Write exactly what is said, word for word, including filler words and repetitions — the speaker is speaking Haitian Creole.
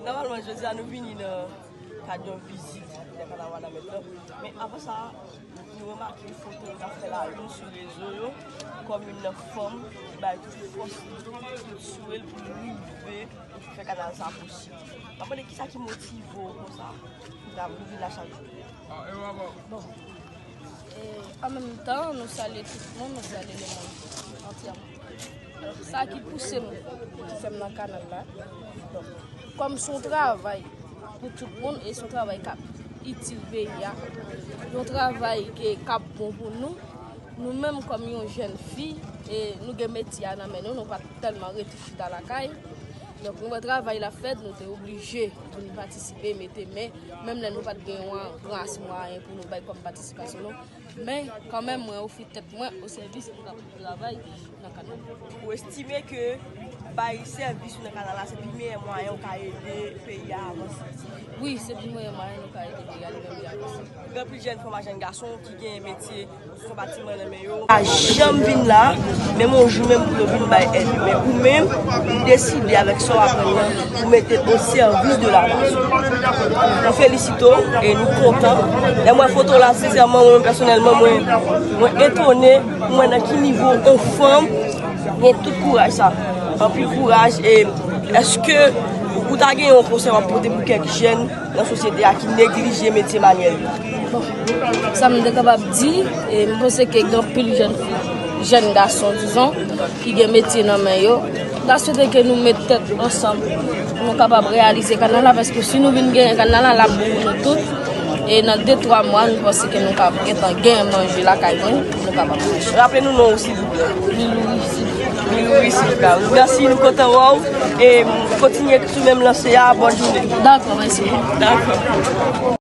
Nòmalman, jodi a nou vini nan kad yon vizit nan Kanal Wanament lan. Men avan sa, nou remake foto yo k ap fè la youn sou rezo yo, kòm youn nan fanm ki bay tout fòs li, tout swe l pou l rive fè kanal sa posib. M ap mande kisa ki motive w konsa pou ta vin la chak jou? Bon. E an menm tan, nou salye tout moun, nou salye lemonn antyèman. Sa ki pouse m, ki fè m nan kanal la. Bon. Kòm se yon travay pou tout moun e se yon travay k ap itil peyi a. Yon travay ke, k ap bon pou nou. Nou menm kòm yon jèn fi, e nou gen metye a nan men nou, nou pa t tèlman rete chita lakay. Donk, nou wè travay la fèt, nou te oblije vin patisipe, mete men, menm lè nou pa t gen yon gran ase mwayen pou nou bay kòm patisipasyon nou. Men, kanmenm, mwen ofri tèt mwen o sèvis pou travay nan kanal. Ou estime ke bay sèvis ou nan kanal la se pi meyè mwayen ou ka ede peyi a avanse? Wi, se pi meyè mwayen nou ka ede peyi a li menm li avanse. Gen anpil jèn fanm ak jèn gason ki gen metye, sou batiman nan men yo. Pa janm vin la, menm yon jou menm pou yo vin bay èd. Men ou menm, ou deside avèk sa w aprann nan, ou mete o sèvis de la nasyon. Nou felisite w e nou kontan. Lè m wè foto w la, sensèman, mwen menm pèsonèlman, mwen, mwen etone, mwen nan ki nivo yon fanm gen tout kouraj sa. Anpil kouraj e èske ou ta gen yon konsèy w ap pote pou kèk jèn nan sosyete a ki neglije metye manyèl yo? Bon, sa m te kapab di, e m panse ke gen anpil jèn fi, jèn gason, dizon, ki gen metye nan men yo. M ta swete ke nou met tèt ansanm pou nou kapab reyalize kanal la, paske si nou vin genyen kanal la, l ap bon pou nou tout. E nan de, twa mwa, nou panse ke nou ka gentan gen manje lakay nou, nou kapab manje. Raple nou non w, silvouplè. Milouri Silva. Milouri Silva. Mèsi, nou kontan wè w. E kontinye sou menm lanse a, bòn jounen. Dakò, mèsi. Dakò.